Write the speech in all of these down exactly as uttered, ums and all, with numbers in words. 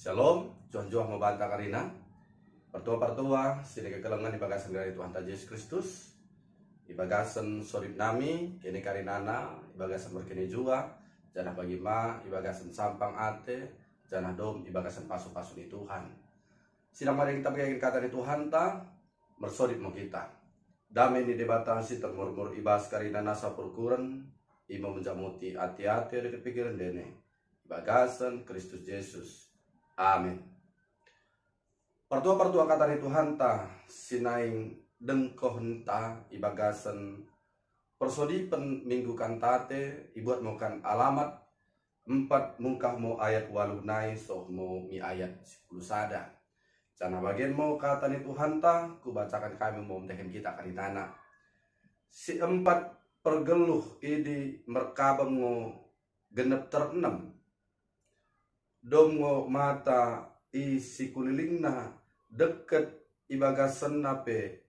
Shalom, njuah-njuah mo banta karina. Partua-partua sinikekelengen ibagasen gerar Tuhanta Jesus Kristus, ibagasen sodip nami kene karinana, ibagasen merkene jua, janah bagi ma ibagasen sampang ate, janah dom ibagasen pasu-pasu ni Tuhan. Sinamari kita begeken kata ni Tuhanta, mersodip mo kita. Dame ni Debata si termurmur ibas karina nasa perukuren, imo menjamoti ate-ate dekket pikiren ndene, ibagasen Kristus Jesus. Amin. Partua-partua kata ni Tuhanta, sinaing dengkohenta ibagasen persodipen minggu kantate, ibuat mo kan Alamat empat, mungkah mo ayat waluh nai soh mo mi ayat sipuluh sada. Janah bagen mo kata ni Tuhanta, kubacaken kami mo mendahi kita karinana. Si empat pergeluh idi merkabeng ngo gennep terenem. Dom ngo mata i sikulilingna dekket ibagasenna pe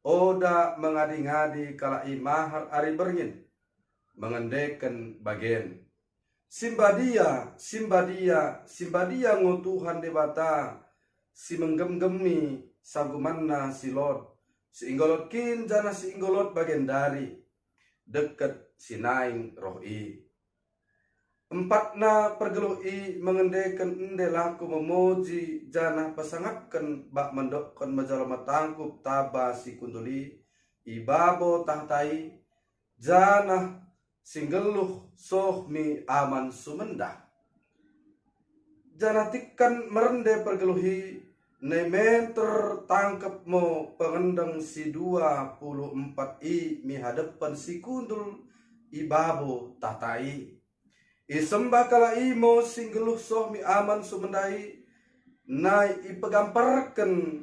oda mengadi-ngadi kalak i mahar ari berngin, mengendeken bagen, "Simbadia, simbadia, simbadia ngo Tuhan Debata, si menggemgemi sagumanna si lot, si inggolot kin janah si inggolot bagendari, dekket sinaing roh i." Empatna pergeluh i mengendeken ende lako memoji janah pesangapken bak mendokken mejalo metangkup taba si kundul i, i babo tahta i, janah si nggelluh soh mi aman sumendah. Janah tikan merende pergeluh i, nai menter tangkep mo pengendeng si dua puluh empat i mi hadeppen si kundul i babo tahta i. Isembah kalak i mo si nggelluh soh mi aman sumendah i, nai ipegamparken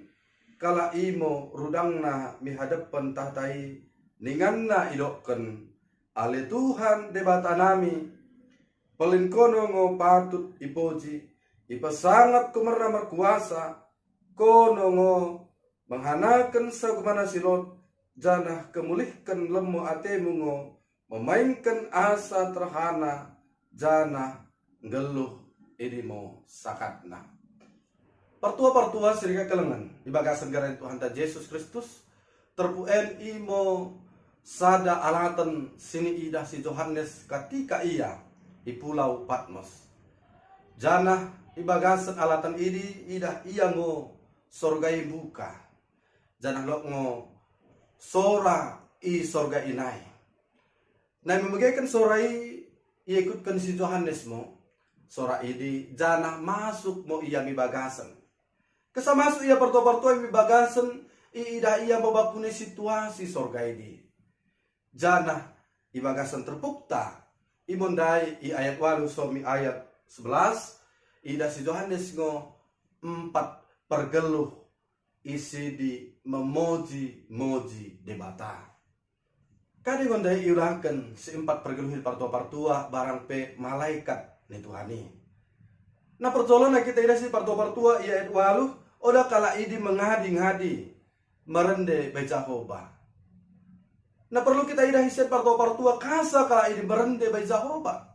kalak i mo rudangna mi hadeppen tahta i, ninganna idokken, "Ale Tuhan Debata nami, pellin kono ngo patut ipoji, ipesangap kumerna merkuasa, kono ngo menghanaken sagumanna si lot, janah kemulihken lemmo atemu ngo memaingken asa terhana janah nggelluh idi mo sakatna." Partua-partua sinikekelengen ibagasen gerar Tuhanta Jesus Kristus, terpuk en imo sada alaten siniidah si Johanes katika ia i pulau Patmos. Janah ibagasen alaten idi idah ia ngo sorga i mbuka. Janah lot ngo sora i sorga i nai. Nai memegeken sora i iekutken si Johanes mo sora idi, janah masuk mo ia mi bagasen. Kessa masuk ia partua-partua mi bagasen, iidah ia mo bakune situasi sorga idi. Janah ibagasen terpukta, imo ndai i ayat waluh soh mi ayat sebelas, iidah si Johanes ngo empat pergeluh isidi memoji-moji Debata. Kade ngo ndai iulaken si empat pergeluh idi partua-partua barang pe malaikat ni Tuhan i. Nah, perjolona kita idah si partua-partua i ayat waluh, oda kalak idi mengadi-ngadi merende bai Jahoba. Nah, perlu kita idah isen partua-partua kasa kalak idi merende bai Jahoba.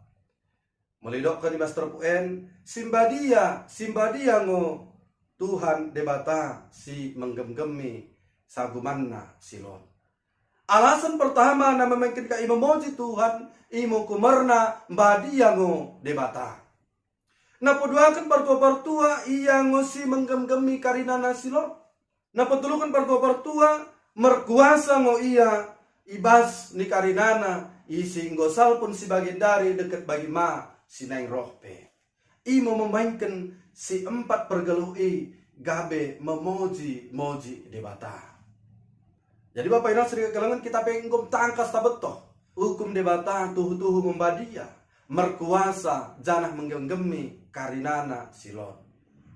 Melidokken ibas terpuk en, simbadia, simbadia ngo Tuhan Debata si menggemgemi sagumanna si lot. Alasen pertama na memaingken kalak i memoji Tuhan, imo kumerna mbadia ngo Debata. Nah, peduaken partua-partua, ia ngo si menggemgemi karinana si lot. Nah, petelluken partua-partua, merkuasa ngo ia ibas ni karinana, isi enggo salpun si bagendari dekket bagi ma si naing roh pe. Imo memaingken si empat pergeluh i gabe memoji-moji Debata. Jadi bapa inang sinikekelengen, kita pe enggo tangkas tabettoh ukum Debata tuhu-tuhu mbadia, merkuasa janah menggemgemi karinana si lot.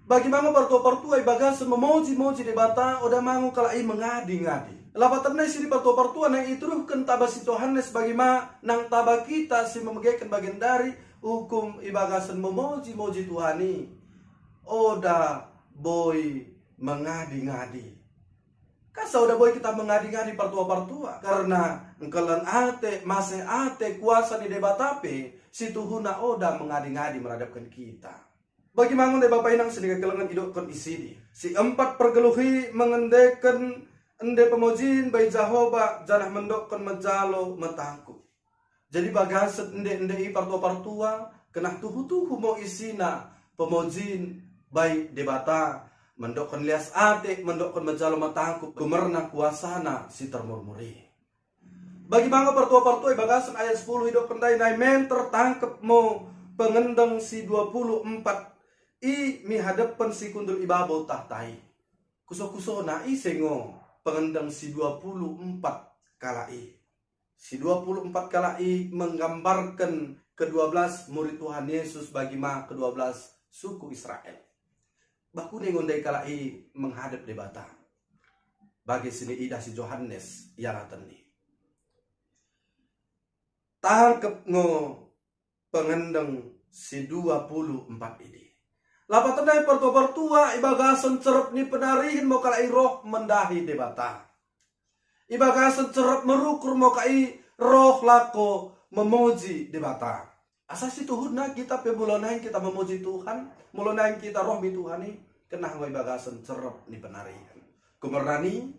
Bagi ma ngo partua-partua ibagasen memoji-moji Debata, oda ma ngo kalak i mengadi-ngadi. Lapatenna isidi partua-partua naing ituduhken taba si Johanes bagi ma nang taba kita si memegeken bagendari ukum ibagasen memoji-moji Tuhan i. Oda boi mengadi-ngadi. Kasa oda boi kita mengadi-ngadi partua-partua, kerna engkellen ate, maseh ate, kuasa ni Debata pe situhuna oda mengadi-ngadi meradepken kita. Bagi ma ngo ndai bapa inang sinikekelengen idokken isidi. Si empat pergeluh i mengendeken ende pemojin bai Jahoba janah mendokken mejalo metangkup. Jadi bagasen ende-ende i partua-partua, kenah tuhu-tuhu mo isina pemojin bai Debata, mendokken lias ate, mendokken mejalo metangkup kumerna kuasana si termurmur i. Bagi ma ngo partua-partua, ibagasen ayat sepuluh idokken ndai, nai menter tangkep mo pengendeng si dua puluh empat i mi hadeppen si kundul i babo tahta i. Kuso-kusona ise ngo pengendeng si dua puluh empat kalak i. Si dua puluh empat kalak i menggambarken kedua belas murid Tuhan Yesus, bagi ma kedua belas suku Israel. Bakune ngo ndai kalak i menghadep Debata. Bagi siniidah si Johanes iaraten i. Tangkep ngo pengendeng si dua puluh empat idi. Lapatenna i partua-partua, ibagasen cerrep ni penarihen mo kalak i roh mendahi Debata. Ibagasen cerrep merukur mo kalak i roh lako memoji Debata. Asa situhunna kita pe mula naing kita memoji Tuhan, mula naing kita roh mi Tuhan i, kenah ngo ibagasen cerrep ni penarihen. Kumerna i,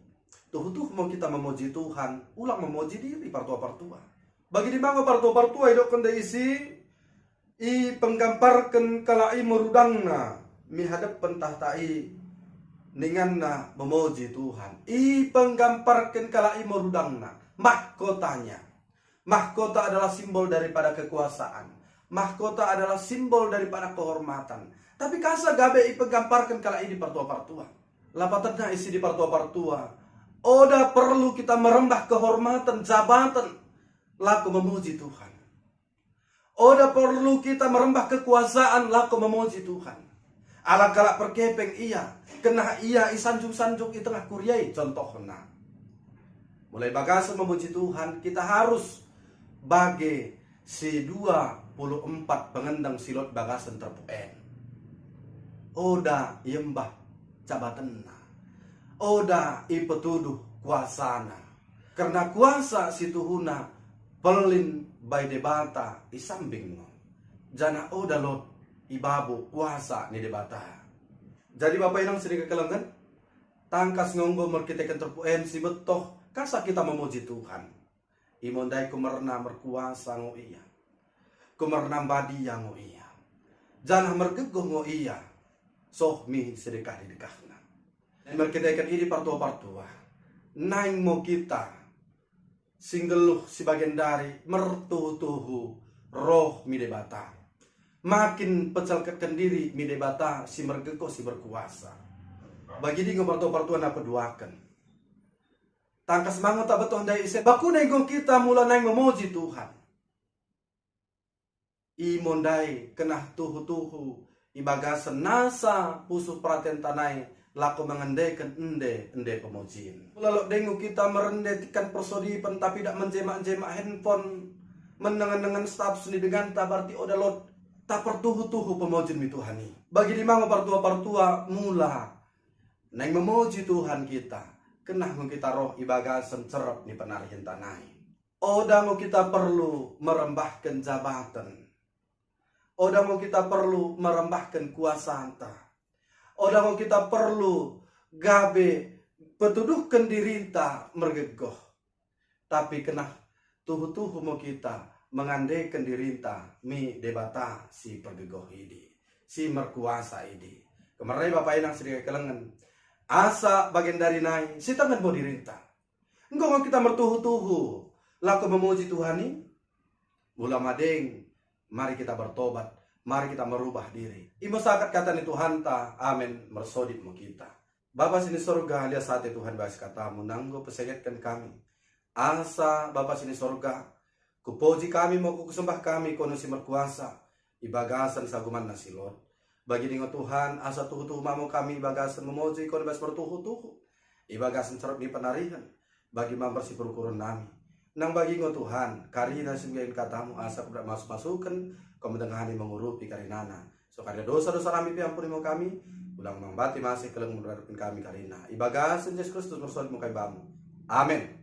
tuhu-tuhu mo kita memoji Tuhan, ulang memoji diri partua-partua. Bagi idi ma ngo partua-partua idokken ndai isi, ipenggambarken kalak i merudangna mi hadeppen tahta i, ninganna memoji Tuhan. Ipenggambarken kalak i merudangna, mahkotanya. Mahkota adalah simbol daripada kekuasaan. Mahkota adalah simbol daripada kehormatan. Tapi kasa gabe ipenggambarken kalak i idi partua-partua? Lapatenna isidi partua-partua, oda perlu kita merembah kehormatan, jabatan, lako memoji Tuhan. Oda perlu kita merembah kekuasaan lako memoji Tuhan. Ala kalak perkepeng ia, kenah ia isanjung-sanjung i tengah kuria i, contohna. Mula ibagasen memoji Tuhan, kita harus bage si dua puluh empat pengendeng si lot ibagasen terpuk en. Oda iembah jabatenna. Oda ipetuduh kuasana. Kerna kuasa situhuna pellin bai Debata i sambing ngo. Janah oda lot i babo kuasa ni Debata. Jadi bapa inang sinikekelengen, tangkas ngo enggo merkiteken terpuk en sibettoh kasa kita memoji Tuhan. Imo ndai kumerna merkuasa ngo ia. Kumerna mbadia ngo ia. Janah mergegoh ngo ia. Soh mi sidekkah ni dekkahna. Merkiteken idi partua-partua, naing mo kita si nggeluh si bagendari mertuhu-tuhu roh mi Debata. Makin pecelketken diri mi Debata si mergegoh si merkuasa. Bagi idi ngo partua-partua napeduaken. Tangkas ma ngo tabettoh ndai ise, bakune ngo kita mula naing memoji Tuhan. Imo ndai kenah tuhu-tuhu ibagasen nasa pusuh peratenta nai lako mengendeken ende-ende pemojin. Mula lot deng ngo kita merende tikan persodipen tapi dak menjemak-jemak handphone, menengen-nengen status ni denganta, berarti oda lot tapertuhu-tuhu pemojin mi Tuhan i. Bagi idi ma ngo partua-partua mula naing memoji Tuhan kita, kenah ngo kita roh ibagasen cerrep ni penarihenta nai. Oda ngo kita perlu merembahken jabaten. Oda ngo kita perlu merembahken kuasanta. Oda ngo kita perlu gabe petuduhken dirinta mergegoh. Tapi kenah tuhu-tuhu mo kita mengandeken dirinta mi Debata si pergegoh idi, si merkuasa idi. Kumerna i bapa inang sinikekelengen, asa bagendari nai sitengen mo dirinta. Enggo ngo kita mertuhu-tuhu lako memoji Tuhan i? Mula madeng, mari kita bertobat, mari kita merubah diri. Imo sakat kata ni Tuhanta, amen, mersodip mo kita. Bapa sini sorga, lias ate Tuhan ibas katamu, nanggo pesengetken kami. Asa Bapa sini sorga, kupoji kami mo kusembah kami kono si merkuasa, ibagasen sagumanna si lot. Bagi idi ngo Tuhan, asa tuhu-tuhu ma mo kami ibagasen memoji kono ibas mertuhu-tuhu, ibagasen cerrep ni penarihen, bagi ma mpersi perukuren nami. Nang bagi ngo Tuhan, karina si mbagen katamu asa kudak masuk-masuken, ko mendengani mengurupi karinana. So karina dosa-dosa nami pe ampuni mo kami, ulang mambati masih keleng menurutkan kami karina. Ibagasen Jesus Kristus mersodip mo kami bamu. Amen.